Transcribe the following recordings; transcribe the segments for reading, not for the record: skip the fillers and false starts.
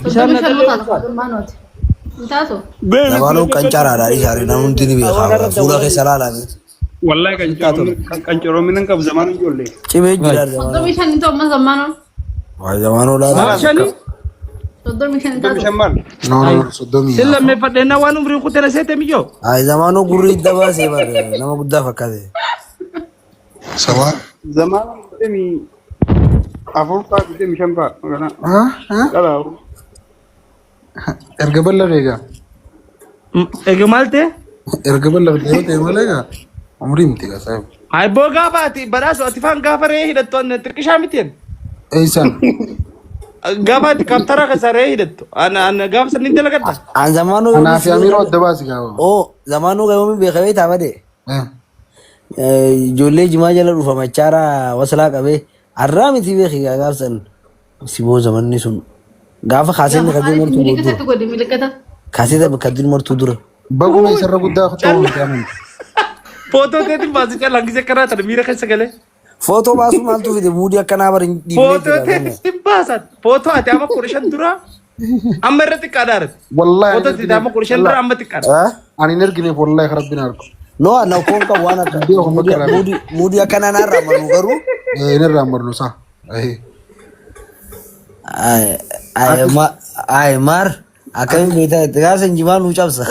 Bishaan Soddomii na shan dhalee taatu ulfaata. zammaanooti. Hin taatu. Zamaanoo qancaraadha dhiisaare namni hundi ni beeka. Fuula keessa laalaa. Wallahi qancaroomina hin qabu zamaan ijoollee. Cimee jira zamaanoo. 35 hin ta'u amma zammaanoon. Waa zamaanoo laalaa. Maal shanii? 35 hin Soddomii taatu. shan maal? No, no, no, soddomii Sin afur. lammeeffadheenna waan umriin kutte na seete miyyoo. Ay zamaanoo gurri hidda baasee barre nama guddaa fakkaate. Sabaa. Zamaan 24 fa'aa 25 fa'aa. Magaalaa. Ah, ah. Dhala. Erga bal'ate egaa. Egaa maal ta'e? Erga bal'ate yoo ta'e malee egaa umrii miti egaa saayiba. Ayibboo gaafa ati badhaasu ati faan gaafa re'ee hidhattu an xiqqishaa miti an. Eessaan? Gaafa ati kaaptara keessa re'ee hidhattu an an gaafa sanniin dalagadha. An zamaanoo Anaa fi Amiiroo adda baasi gaafa. Oo zamaanoo yoomiin beeka beektaa badee. Ijoollee jimaa jala dhufa machaara waslaa qabee arraa miti beeki gaafsan siboo zamanni sun gaafa kaaseen Gaafa kadir maalitti martuu milikata dura itti godhe milikata. kaasee kadir martuu dura Baguma isarra guddaa ta'uu miti amanti. Footoo teetiin baasi callaan gisee karaa tana miira keessa galee. Footoo baasuu maaltu fide muudii akkanaa bari dhiibnee Footoo jira. teetiin baasan. Footoo ati amma 15 dura amma irra xiqqaadha arati. Wallahi Footoo ati amma 15 dura amma xiqqaadha. Ah? Ani hin ergineef wallahi rabbiin argu. No, ana koon qabu waan akka Beeku bakka irraa muudii muudii akkanaa narraa malu garuu Hin irraa marnu isaa. ay ay ma ay maar akkamiin beektaa itti gaafa injimaa nuu cabsa.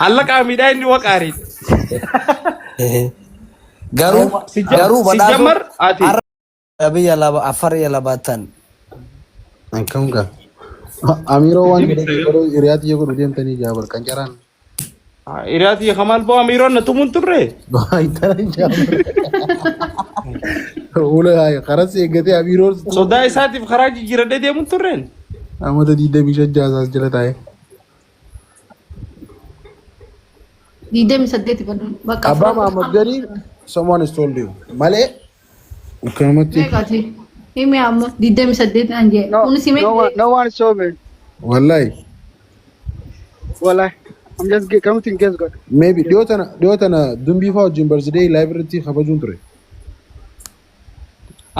Alla qaamiidhaa inni waqaarii. Garuu garuu badhaasoo Sijjammar ati. har'a biyya laba afar ya labaatan. Akkam gaa. Amiiroo waan jedhee yeroo hiriyaatti yoo godhu deemtanii jaabar qancaraan. Hiriyaati kamaal boo amiiroon na tumuun turre. Baay'ee jaabar. Ula karas eeggatee amiiroo Sodaa isaatiif karaa jijjiiradhee deemuun turreen. amata 25 jaasaas jala taa'ee. 28 badduun. Bakka Abbaa afur. Mahammad Ganii someone is told you malee akkanumatti Meeqaati? Himi amma 28 naan jee. No, Kunis himee no one, no one saw me. wallahi Wallahi, I'm just counting guess God. maybe dhiyoo tana dumbii fa'aa wajjin birthday live irratti kabajuun ture.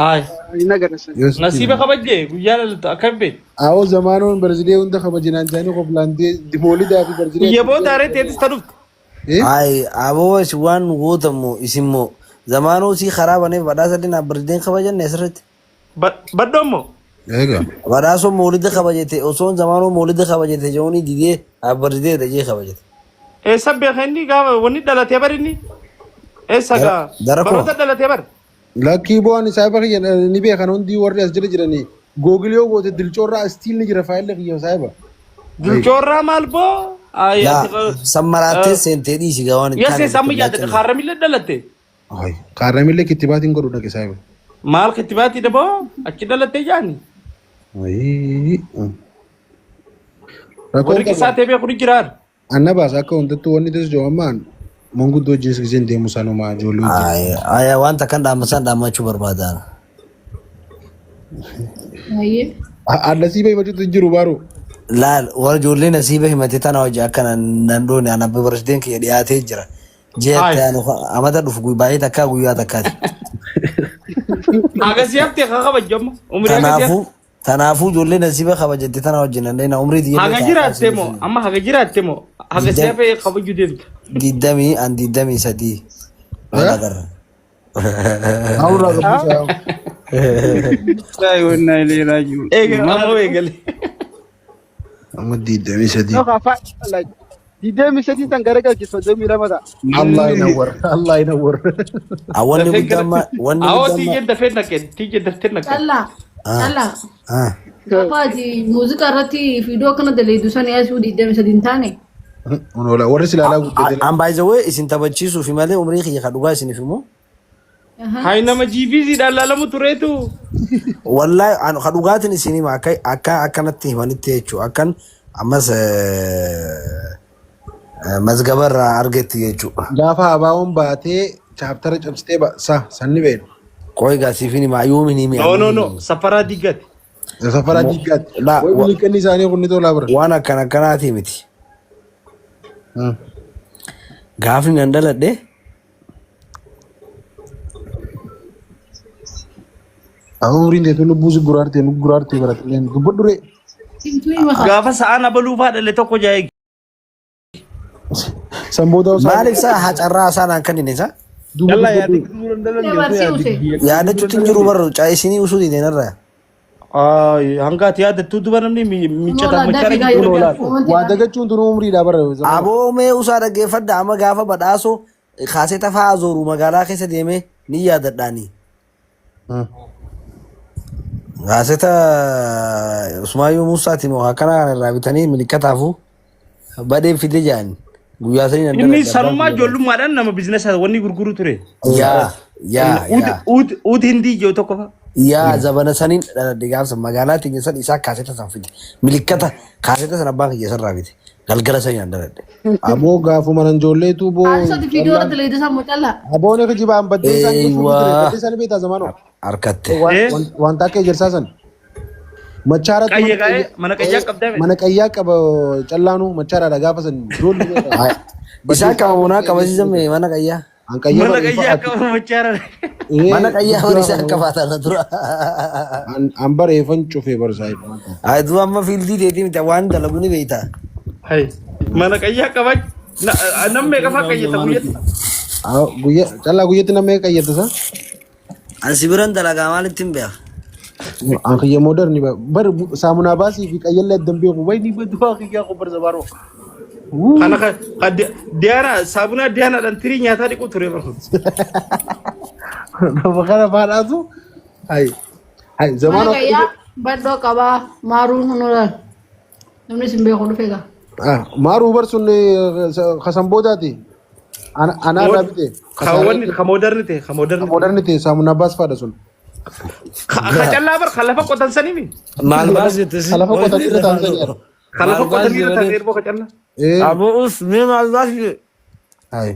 Ay. Hin agarsiisan. Yes, Nasiiba kabajjee guyyaa dhalatu akkam beektu. Awoo zamaanoon birthday hunda kabajinaan isaanii qoflaantee moolidaa fi birthday. Guyya booda haree teetis ta dhufte. Eh? Ay aboo isin waan gootamu isin moo zamaanoo sii karaa baneef badhaasa dinaa birthday kabajanne asirratti. Baddoon moo? Egaa. Badhaasoo moolida kabajate osoon zamaanoo moolida kabajate jechuun didee birthday dha jee kabajate. Eessa beeka inni gaafa wanni dhalatee bar inni? Eessa gaa? Gara koo. Baroota dhalatee bar. Lakkii bu'aan isaa kiyya ni beekan hundi warri as jala jiranii. Google yoo goote dilcoorraa still ni jira faayilli kiyya saayiba. Dilchoorraa maal boo? Ay, Yaa ati sammaraattee seentee dhiisi gaa waan hin Yes, taane sammu yaadadha. Kaarramillee dhalatte. Kaarramillee kittibaatiin godhu dhaqe saayiba. Maal kittibaatii daboo? Achi dhalattee jaani. Rakkoon Warri qisaa qabu. ta'e beeku ni jiraan. Anna baasa akka hundattuu wanni tis joomamaan manguddoo wajjin giseen deemu sanumaa ijoollee wajjin. Ay ay wanta kan dhaammasan dhaammachuu barbaadan. Baay'ee. Allasii baay'ifachuutu hin jiru baru. Laal warra ijoollee nasiiba himate tana hojii akka nan dhoone ana birthdayn kiyya dhiyaatee jira. Ji'a Ay. itti aanu amata dhufu baay'ee takkaa guyyaa takkaati. Agasii haftee kan kabajjamu. Umrii agasii Tanaafuu tanaafuu ijoollee nasiiba kabajatte tana wajjin nan dheena umrii haga tiyya jiraatte moo amma haga jiraatte moo haga si hafee kabajuu deemta. Digdamii an 23. Wal agarra. Haawurraa gabbuusaa. Wallaahi wannaa ilee raajuu. Eega ammoo eegale. Amma 23. No, kafa like 23 san garagalchi 32 ta'a. Allah inawwar. Allah inawwar. Ah, wanni guddaan wanni Awoo guddaan tiijeen dafee naqe tiijeen daftee naqe. Callaa. Callaa. Ah. Gaafa ati muuziqaa irratti viidiyoo akkana daleedu sani asuu 23 hin taane. Onola warri silaalaa guddate. An by the way isin taphachiisuufi malee umrii kiyya ka dhugaa isiniif immoo. Hay nama GVC-dhaan laalamu tureetu. Wallahi an ka dhugaatiin isin hima akka akka akkanatti himanitti jechuudha. Akkan ammas mazgaba irraa argetti jechuudha. Gaafa abaawoon baatee chaaptara cabsitee sa sanni beeku. Qoy gaa siifin hima yoomin himi. No no no safaraa diggate. Safaraa diiggaatti. La- Wayi miliqanni isaanii kun ni tolaa bara. Waan akkana akkanaati miti. Gaafni nan dhaladhe. Umriin teetu lubbuu si guraarte nu guraarte baratillee dubbadhu ree. Simtuu hima kaa. Gaafa sa'aan abaluu faa dhalle tokko jaa'e. Sanboota Maaliif isaa hacarraa isaa naan kennine isaa? duuba Yalla dubbadhu. yaadni Dabarsii use. Yaadachuutti hin jiru barru isinii usuu diideen irraa. Hanga ati yaadattuu duba namni miiccata Noolaa machaara dafii gaa jiru yeroo olaal. Waa dagachuun tunu umriidha bara. Aboo mee usaa dhaggeeffadha amma gaafa badhaasoo kaaseta fa'aa zooru magaalaa keessa deemee ni yaadadhaani. Kaaseta Usmaayyuu Muusaati moo akkana kana irraa bitanii milikkataafu badeen fide jedhan guyyaa sanii nan Inni daladha. sanummaa ijoollummaadhaan nama biizinasa wanni gurguru ture. Yaa yaa yaa Uut hindii ijoo tokko fa'a. Yaa zabana saniin dhaladhe gaafsa magaalaa teenya san isaa kaaseta san fide milikkata kaaseta san abbaan kiyya sarraa fide galgala sanii nan daladhe. Aboo gaafuma nan ijoolleetu boo. Haalisoti viidiyoo irratti leeyda sammuu callaa. Aboon kijibaan baddee isaan geessu ture. Eewwaa. Baddee isaanii beektaa zamaanoo. Harkatte. Wanta akka ejersaa san. Machaaratti Qayya qaa'ee mana qayyaa qabdaa miti. mana qayyaa qaba callaanuu machaaraadha gaafa san ijoollee beektaa. Isaan qaba bunaa qabasiisan mana qayyaa. An qayyaa Mana qayyaa qaba machaara. Mana qayyaa warri isaan qabaatan dura. An bareeffan cufee barsaa. Ay du'a amma fiildii teetii miti waan dalagu ni beekta. Mana qayyaa qaba. Namni meeqa fa'aa qayyata guyyatti? Guyyaa callaa guyyatti nama meeqa qayyata sa? An si biran dalagaa maalitti hin beeka. An kiyya moderni bar saamunaa baasii fi qayyallee addan beeku wayni baduwaa kiyyaa kun barsa baroo. Kana diyaana saabunaa diyaanaadhaan tirii nyaataa dhiqu ture barsu. Nama kana faadhaatu hay hay Mana zamaana qayyaa badhoo qabaa maaruun hunuudhaan. Namni sin beeku dhufee gaa. maaruu bar sun kasan boodaati. Anaa irraa bite. Kaawwanni ka moderni ta'e ka moderni. Moderni ta'e saamunaa baas faadha sun. Ka callaa bar ka lafa qotan sanii Maal baas jette si? Ka lafa qotan irra taa'an sanii. Ka lafa qotan irra taa'an erboo ka callaa. Aboo us mee maal baas jette? Hay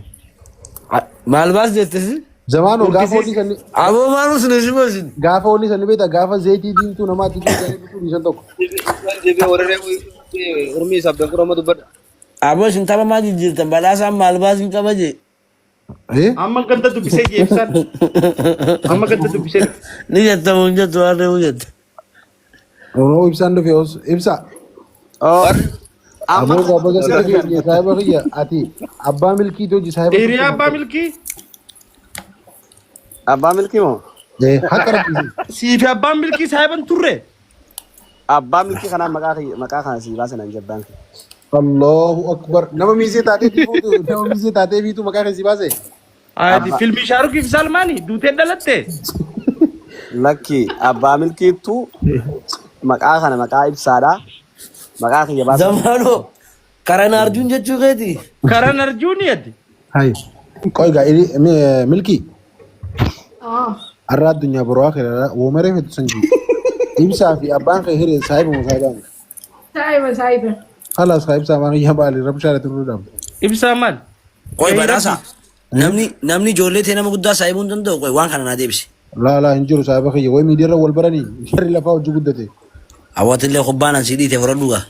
Maal baas jette si? zamaanoo gaafa hojii sanii Aboo maal us ni simasin? gaafa hojii sanii beektaa gaafa zayitii diimtuu namaatti diimtuu bituu dhiisan tokko. Urmii isaaf danqura amma dubbadha. Aboo isin tapha maa jijjiirtan badhaasaan maal baas hin qaba jee? Amma ganda dubbisee jeebisaan. Amma ganda dubbisee. Ni jetta moo hin jettu waan reefu jette. Oromoo ibsaan dhufe os ibsa. Aboo gaafa gasa kiyya saahiba kiyya ati abbaa milkii hojii saahiba. Hiriyaa abbaa milkii. Abbaa milkii moo? Haqa rakkisi. Siifi abbaan milkii saahiban turre. Abbaa milkii kanaa maqaa maqaa kana sii baasan an jabbaan. Allahu akbar. Nama miizee taatee fiitu nama miizee taatee fiitu maqaa keessi baase. Ati filmii Shaarukiif Salmaani duutee dhalatte. Lakki abbaa milkiittu maqaa kana maqaa ibsaadha. Maqaa kiyya baasan. Zamaanoo karan arjuun jechuu keeti. Karan arjuuni ati. Hay. Qoy gaa milkii. Har'a addunyaa boroo akira woomaree fetu san jiru. Ibsaa fi abbaan kee hiree saahiba moo saahibaa miti? Saayiba saayiba. Khalas kaa ibsaa maa kiyya baali rabshaa irratti nurra dhaabde. Ibsaa maal? Qoy badhaasa. Namni namni ijoollee ta'e nama guddaa saahibuu hin danda'u qoy waan kana naa deebisi. Laa laa hin jiru saahiba kiyya way miidiyaarra wal baranii jarri lafaa hojii guddate. Hawwatillee kubbaan ansii dhiite fudhadhu gaa.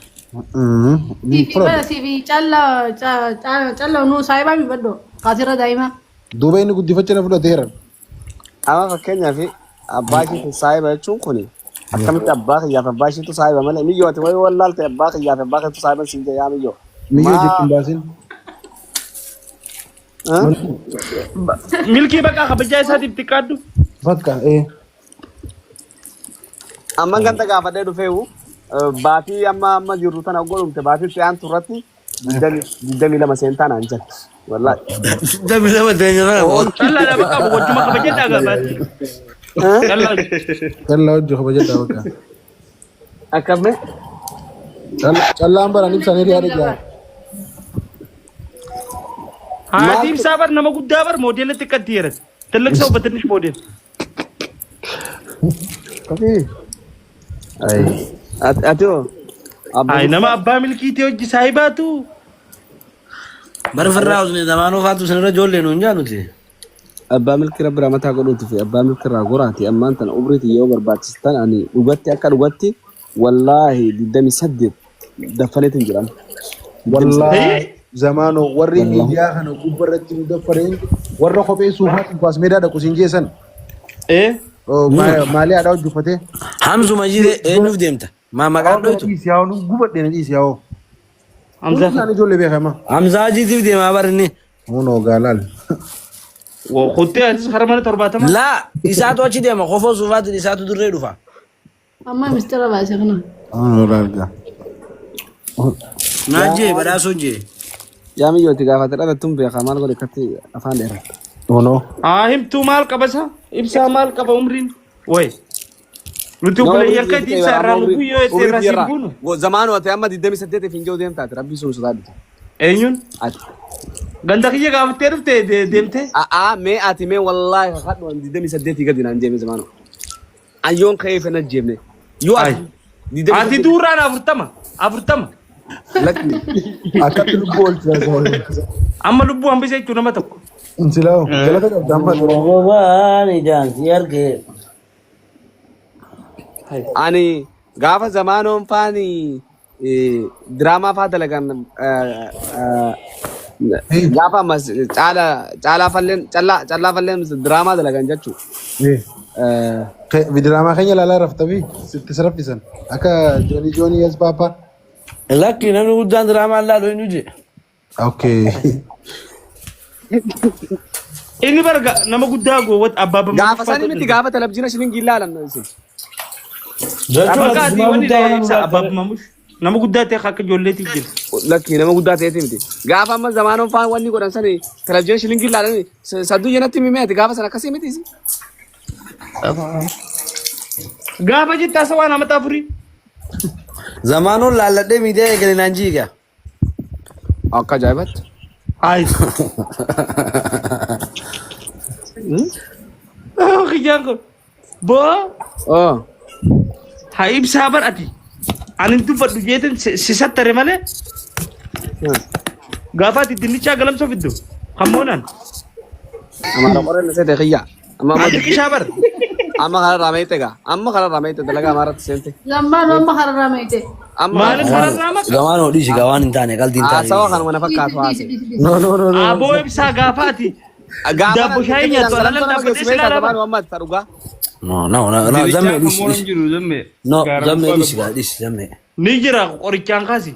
Siifi bara siifi callaa callaa nuu saayibaa mi badhoo. Kaasirra daa'ima. Duuba inni guddifachaa na fudhateera. Amma fakkeenyaaf abbaa ishiitu saahiba jechuun kuni akkamitti abbaa kiyyaaf abbaa ishiitu saahiba malee miyyoo ati wayii wallaalte abbaa kiyyaaf abbaa keetu saahiban siin jedhe yaa miyyoo. Miyyoo jechuun baasin. Milkii baqaa kabajaa isaatiif xiqqaaddu. Bakka Amma ganda gaafadhee dhufeewu baatii amma amma jirru tana godhumte baatii itti aantu irratti 22 seentaa naan jedhe. Wallaahi. 22 teenya kana moo? Callaa lama qabu wajjuma kabajadhaa gaafaatti. Callaa. Callaa hojii kabajadhaa bakka. Akkami? Callaan baraan ibsaan hiriyaa jaa. Haati ibsaa bar nama guddaa bar moodeela xiqqatti yeerate. ትልቅ ሰው በትንሽ ሞዴል Ati hoo? አይ nama abbaa milkiitii hojii saahibaatu Bara firraa usne zamaanoo faatu sinirra ijoollee nuun jaa nuti. Abbaa milkii rabbi ramataa godhuuti fi abbaa milkii irraa goraati ammaan tana umriitii yoo barbaachistan ani dhugatti akka dhugatti wallaahi 28 daffaneetiin jiran. Wallaahi zamaanoo warri miidiyaa kana gubbarratti nu daffareen warra kophee suufaa kuwaas meedaa dhaqu siin jeessan. Maalii haadha hojii uffatee. Hamzuma jire eenyuuf deemta? Maa maqaan dhoytu? Dhiisi yaa nu gubadhe na dhiisi yaa. Hamzaa. Hundi ijoollee beekama. Hamzaa jiitiif deemaa barinni. Hunoo gaalaal. Kuttee atis kara mana 70. Laa isaatu achi deema kofoo suufaatiin isaatu dirree dhufa. Amma mistira baase kana. Hunoo laal. Naan jee badhaasoon jee. Yaa miyyooti gaafate dhalattuun beekaa maal godhe akkatti afaan dheerata. Hunoo. Haa himtuu maal qaba isa? Ibsaa maal qaba umriin? Wayi. Nuti obboleeyyan keetii ibsaa irraa nu guyyoo itti irraa siin buunu. Zamaanu ati amma 28 hin jiru deemtaati rabbii sun sodaadhita. Eenyuun? Ati. Ganda kiyya gaafattee dhufte deemtee? A'aa mee ati mee wallaahi kakadhu an 28 gadi naan jeeme zamaanu. Ayyoon ka'ee fena jeemne. Yoo ati Ati duuraan 40. 40. Lakki. Akkatti lubbuu oolchisa. Amma lubbuu hambisee jechuun nama tokko. Insilaa galata qabda amma. Gobaan ijaan si argee. Ani gaafa zamaanoon faani diraamaa faa dalagan gaafa ammas caala caalaa falleen callaa callaa falleen diraamaa dalagan jechuu. Diraamaa keenya ilaalaa raftabii sitti siraffisan akka Joonii Joonii yes papa. Lakki namni guddaan diraamaa laalu eenyu jee. Okay. Inni barga nama guddaa goowwat abbaa bamma. Gaafa sani miti gaafa televizyiina shilingii ilaalan isin. Jechuun Bakka ati ati nama wanni guddaa waan ibsa abbaa nurraa mamush. Nama guddaa ta'e akka ijoolleetiif jira. Lakki nama guddaa ta'eeti miti. Gaafa amma zamaanoon faan wanni godhan sani televizyiina shilingii ilaalan sadduu jenatti mimee ati gaafa sana akkasii miti isin. Gaafa jettaa isa waan amata afurii. Zamaanoon laalladhee miidiyaa eegale naan jiiga. Akka ajaa'ibatti. Ayi. Kiyyaan kun. Boo. Oh. Haa ibsaa bar ati. Ani hin dubbadhu jeetin si sattare malee. Gaafa ati dinnichaa galamsoo fiddu. Hammoonaan. Amaara qoreen na seete kiyya. Amma amma Ati qishaa bar. amma kanarraa meeyte gaa. Amma kanarraa meeyte dalagaa amaaratti seente. Lammaan amma kararraa meeyte. Amma Maaliif kararraa maqa? Zamaanoo dhiisi gaa waan hin taane qalbii hin taane. haasawa kanuma na fakkaatu haase. No no no no. Aboo ibsaa gaafa ati. Daabbo shaayii nyaattu alalan dhaabbatee si ilaalaa bar. Zamaanoo amma ati dhugaa. No no no no zammee dhiisi Kamoon dhiisi. jiru zammee. No zammee dhiisi gaa dhiisi zammee. Ni jira qorichaan kaasi.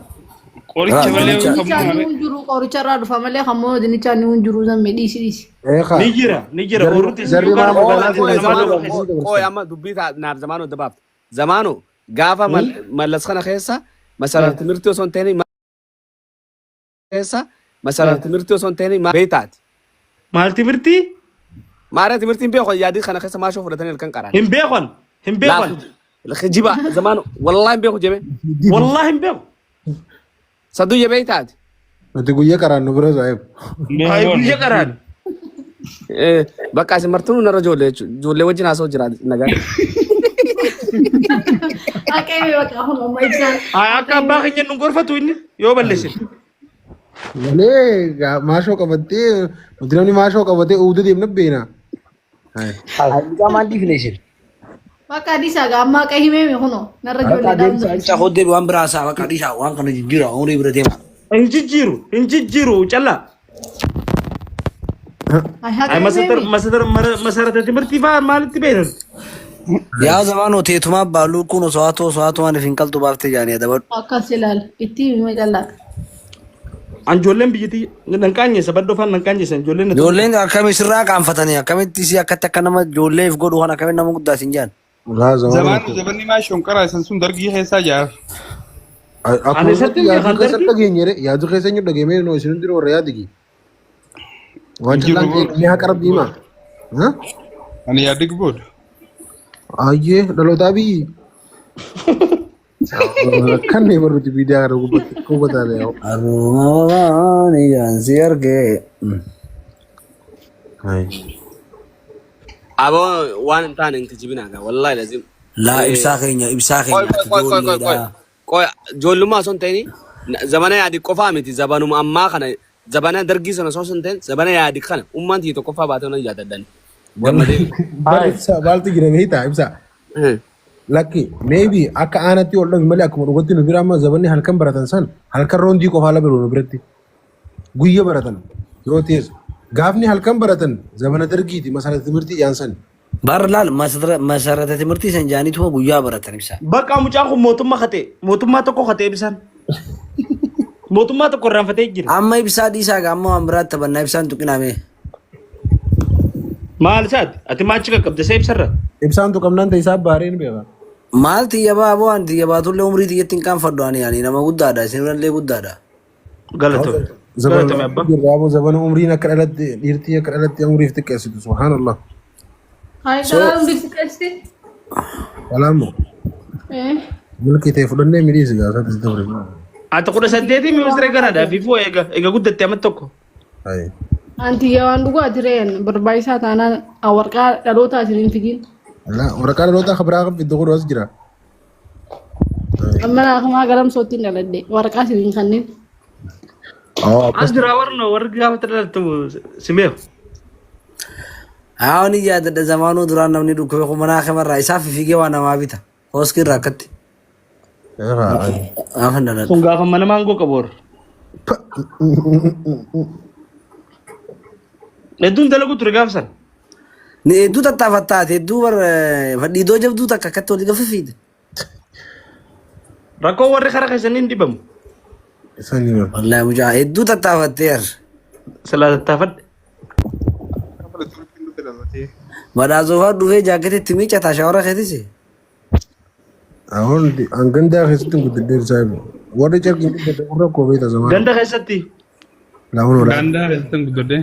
Qoricha malee Dinnicha. Dinnichaa ni hin jiru qoricha irraa dhufa malee kammoo dinnichaa ni hin jiru zammee dhiisi dhiisi. Eekaa. Ni jira ni jira. Jarri- Orutti jarri isin mana gara magaalaa magaalaa keessa nama nama dhufa keessa. Qoy amma dubbii naaf zamaanoo dabaaf. Zamaanoo gaafa mallas kana keessa masaraa timirtii osoo hin ta'in keessa masaraa timirtii osoo hin ta'in beektaati. Maal timirtii? Maaree timirtiin beeku yaadii kana keessa maashoo fudhatanii halkan qaraan. Hin beekan. Hin beekan. Kijiba zamaanoo wallaahi hin beeku jeme. Wallaahi hin beeku. Sadduu jebee beektaati. Nuti guyyaa qaraan nu bira saa'ib. Ay guyya qaraan. Bakka isin martinuu narra ijoollee jechuudha. Ijoollee wajjin haasa'u jira nagaa. Haqee bakka kun amma ibsaan. Ay akka abbaa keenya nu gorfatu inni yoo balleessine. Malee maashoo qabattee nuti namni maashoo qabatee uuduu deemna beena. Mucaa maal dhiifne isin? Bakka dhiisaa gaa amma haqee himeemi kunoo narra ijoollee dhaabnu. Ibsaa koddee waan biraa isaa bakka dhiisaa waan kana jijjiira umurii bira deema. Hin jijjiiru hin jijjiiru callaa. Ay Ay haqee himeemi. masarata timirtii fa'aa maalitti beekan? Yaa zamaanoo teetumaa baalluu kun osoo haa ta'u osoo haa ta'u waan hin qaltu baaftee jaanii adabadhu. Akkas ilaala itti himee callaa. Anjoolleen biyyattii nan qaanyeessa baddoo faan nan qaanyeessa ijoolleen na Ijoolleen akkami sirraa qaanfatanii akkamitti si akkatti akka nama ijoolleef godhu kan akkamitti nama guddaa sin jaan. Laa zamaanoo. Zamaanoo zabanni maashoon qaraa isan sun dargii keessaa jaar. Akkuma Ani isatti hin yaaduu beekan keessa dargii. dhageenye yaaduu keessa eenyu dhageemee noo isin hundinuu warra yaadigi. Waan Hin jiru callaan booda. ni haqa rabbii himaa. Ani yaaddig booda. Ayyee dhalootaa biyyi. Kan ne barruuti miidiyaa kana gubbatti gubbataa yaa'u. Aruma waan ijaan si argee. Aboo waan hin taane hin kijibinaa gaa wallaahi lazim. Laa ibsaa keenya ibsaa Qoy keenya qoy qoy qoy qoy ijoolleedha. qoy ijoollummaa osoo hin ta'in zamana yaadi qofaa miti zabanuma ammaa kana zabana dargii sana osoo hin ta'in zabana yaadi kana ummaan tiyya tokkoffaa baatee nan yaadadhan. Gammadee. Bar ibsa maaltu jira beektaa ibsa. Lakki maybe akka aanatti ol dhabi malee akkuma dhugatti nu bira amma zabanni halkan baratan san halkan roondii qofaa la biru nu biratti. Guyya baratan yoo ta'es gaafni halkan baratan zabana dargiiti masara timirtii dhiyaansan. Bar laal masarata timirtii san jaaniituma guyyaa baratan ibsaa. Bakka mucaan kun mootummaa katee mootummaa tokko katee ibsaan. Mootummaa tokko irraanfatee jira. Amma ibsaa dhiisaa gaa amma waan biraatti taphannaa ibsaan tuqiname. Maal isaati? Ati maachi qaqqabde isa ibsarra. Ibsaan tuqamnaan ta'e isaa baareen beeka. Maal tiyya baaboo ani tiyya baatullee umrii tiyyatti hin qaanfadhu ani ani nama guddaadha isin irrallee guddaadha. Galatoomi. Galatoomi abbaa. Jirraaboo zabana umriin akka dhalatte dhiirtii akka dhalatte umriif xiqqeessitu subhaanallah. Hayi dhalaa hundi xiqqeessi. Salaamu. Milkii ta'e fudhannee midhiisi gaafas dabre. Ati 18 ministeera ganaadha. Fifuu eega eega guddatte amma tokko. Hayi. Anti waan dhugaa jireen barbaachisaa taanaan waraqaa dhalootaa isin hin fidin. Waraqaa dhalootaa kan biraa kan fidde godhu as jira. Amma naa galamsootti hin dhaladhe waraqaa isin hin kanneen. As jira warra warri gaafa dhalattu si beeku. Haa ni yaadadha zamaanuu duraan namni dhukkube kumanaa kamarraa isaa fiigee waa namaa bita. Hooskii irraa akkatti. Gaafa hin dhaladhu. Kun gaafa mana maangoo qabu warra. Hedduun dalagu ture gaafa sana. Ni hedduu tattaafattaate hedduu bar fadhiidoo jabduu takka akkatti olii gafa fiide. Rakkoo warri karaa keessanii hin dhibamu. Isaan jira. Wallaahi mucaa hedduu tattaafatteer. Silaa tattaafadhe. Badhaasofaa dhufee jaakkeetitti miiccataa shawara keetis. Ahoon gandaa keessatti guddadheer saayibu. Warri carqii guddadhe warra koo beekta zamaan. Ganda keessatti. Laawun oolaa. Gandaa keessatti guddadhe.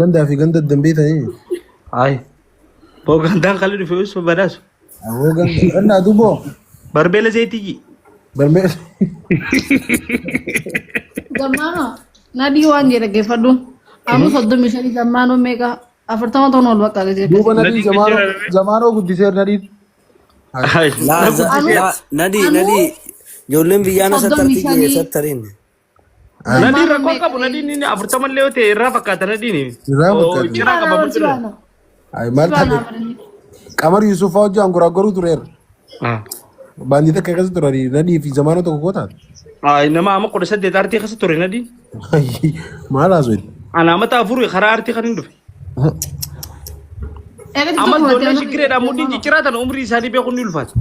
Gandaa fi ganda dambeetanii. Ayi. Boo gandaan kalli dhufe osoo badhaasu. Ahoo ganda gandaa duboo. Barbeela zayitii. Barmee. Zammaanoo nadii waan jedhe dhaggeeffadhu. Amma 35 zammaanoo meeqa 40 ta'uun ol bakka Duuba jedhe. nadii zamaanoo guddiseer nadiin. Nadii nadii ijoolleen biyyaana Soddomii sattartii shanii. jee sattariin. Nadiin rakkoo qabu nadiin inni 40 illee yoo ta'e irraa fakkaata nadiin. Irraa fakkaata. Ciraa qaba bulchina. Ay maal taate Qamar Yusuf fa'aa hojii anguraagoruu tureera. Baandii takka keessa turanii nadii fi zamaanoo tokko koo taate. Ay nama amma 18 aartii keessa ture nadiin. Maal haasoo Ana amata afur karaa aartii kan hin dhufe. Amma ijoollee shigireedhaan mudhiin cicciraa tan umrii isaanii beekuun ni ulfaata.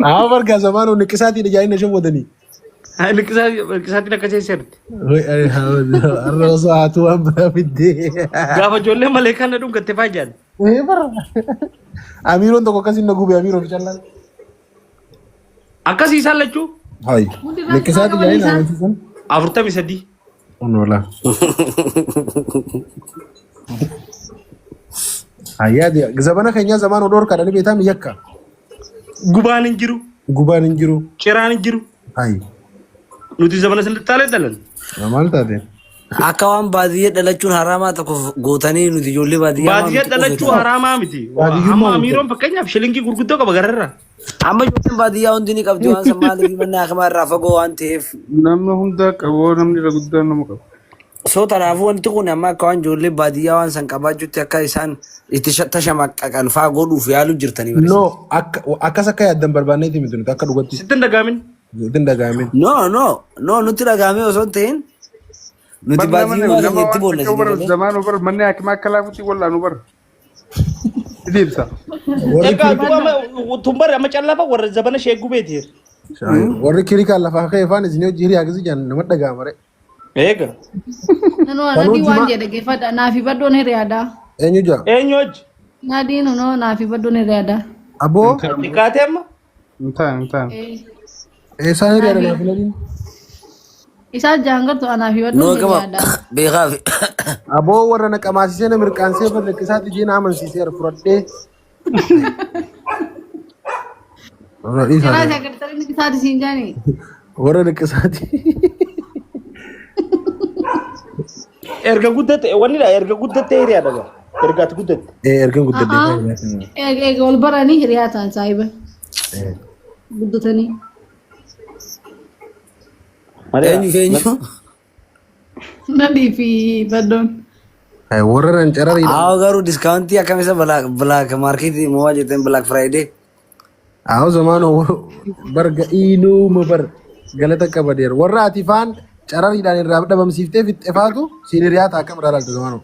Haa bargaa zamaanoo niqqisaatiin ijaa'in na shawwadanii. Liqisaatiin akka seeserti. Har'a osoo haatu waan biraa fiddee. Gaafa ijoollee malee kan na dhungatte faa jaan. Ee bara. Amiiroon tokko akkasiin na gube amiiroo fi callaan. Akkasii isaan lachuu Hayi. Niqqisaatiin ijaa'in amansiisan. 43. Onola. Hayyaadi zabana keenya zamaan odoo harkaadhaan beektaa yakka. Gubaan hin jiru. Gubaan hin jiru. Ciraan hin jiru. Hayi. Nuti zamana silxaalee dhalan. Maal taate? Akka waan baadiyyee dhalachuun haramaa tokko gootanii nuti ijoollee baadiyyaa waan Baadiyyaa nuti dhalachuu qofeetu. haraamaa miti. Baadiyyummaa Amma miti. amiiroon fakkeenyaaf shilingii gurguddoo qaba gararraa. Amma ijoolleen baadiyyaa hundi ni qabdi waan san maaliif manni hakimaa irraa fagoo waan ta'eef. Namni hunda qabu namni irra guddaan nama qabu. So kanaafuu wanti kun amma akka waan ijoollee baadiyyaa waan san qabaachuutti akka isaan itti tashamaqqaqan faa godhuuf yaaluu jirtanii barsiisa. No akkas akka yaaddan barbaanneeti miti nuti akka dhugatti. Sitti hin dhagaamin. Itti hin dhagaamin. No no no nutti dhagaamee osoo hin ta'in nuti Bar nama baadiyyummaa keenya nama itti waan boonna takka isin bara galee. zamaanoo bara manni hakimaa akka laafutti wal'aanu bara. Itti ibsa. Warri Egaa duuba amma tumbarri amma callaafa warra zabana sheegguu beeti. Warri kirikaan lafaa ka'e faan isin hojii hiriyaa akkasii jaan nama dhaga'ama re. Eega. Nanoo nadii waan jedhe dhaggeeffadha. Naafi baddoon hiriyaadha. Eenyu jaa? Eenyu hojii? Nadiin noo naafi baddoon hiriyaadha. Aboo Xiqqaatee amma? Hin ta'an hin ta'an. eessaan hiriyaadha naaf hin adiin? Isaa jaangattu anaafi No baddoon qaba hiriyaadha. beekaa fi Aboo warra na qamaasisee na mirqaansee bar lakkisaatti ishee na amansiiseera fudhadhee. Warra dhiisaa. Karaa isaa gartanii isaati siin jaanii. Warra lakkisaatti. Erga guddatte wanni dha erga guddatte hiriyaadha gaa. Erga ati guddatte. Ee ergan guddadhee. Eega wal baranii hiriyaa ta'an saahiba. Guddatanii. eenyu fi eenyu. Nadii fi baddoon. Warra nan carariidha. Haa garuu discountii akkam isa black market moo jetteen black friday. Haa zamaanoo barga iinuuma bar galata qabadeera. Warra ati faan carariidhaan irraa dhabamsiiftee fixxefaatu siin hiriyaa ta'a akkam irraa ilaalta zamaanoo.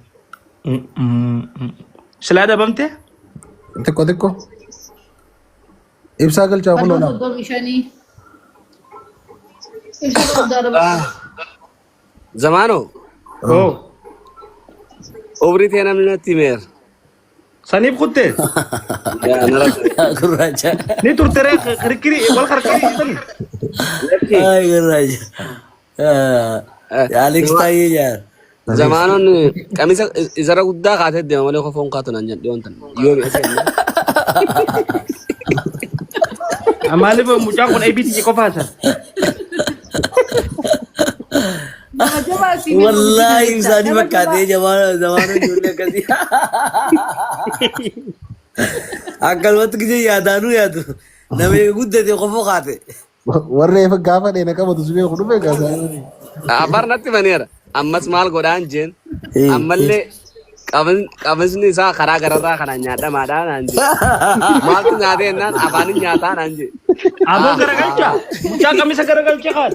Silaa dhabamte? Xiqqoo xiqqoo. Ibsaa galchaa kun Fadhoon oolaa. 35. Ibsa guddaa dabala. Zamaanoo Oo. umrii tee namni natti himeera. Saniif kutte? Yaa nara. Gurraacha. Ni turte ree kirkirii wal karkirii sani. Lakki. Ay gurraacha. Alex Taayee jaar. Zamaanoon qamisa isarra guddaa kaatee deema malee kofoon kaatu naan jedhu dhiyoon tan. Yoo mi'a seenne. Maaliif mucaan kun ABT qofaa isa? Nama jabaa si beeku Wallaahi jecha. ibsaanii Nama fakkaatee jabaa. jamaanoo ijoollee akkasii. Akkanumatti gisee yaadaanuu yaadu. Nama eega guddate qofoo kaate. Warra eefa gaafa dheena qabatu si beeku dhufe gaafa. Abbaan natti himaneera. Ammas maal godhaan jeen. Ammallee qamisni isaa karaa gararraa kanaan nyaadhamaadhaa naan jee. Maaltu nyaatee jennaan afaanin nyaataa naan jee. Aboo garagalcha. Mucaa qamisa garagalcha kaan.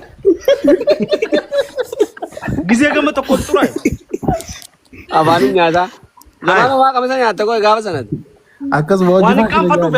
Gisee gama tokko ture. Afaanin nyaataa. Zamaanoo waa qamisa nyaatta koo gaafa sanatti. Akkasuma hojii Waan hin qaanfadhuuf.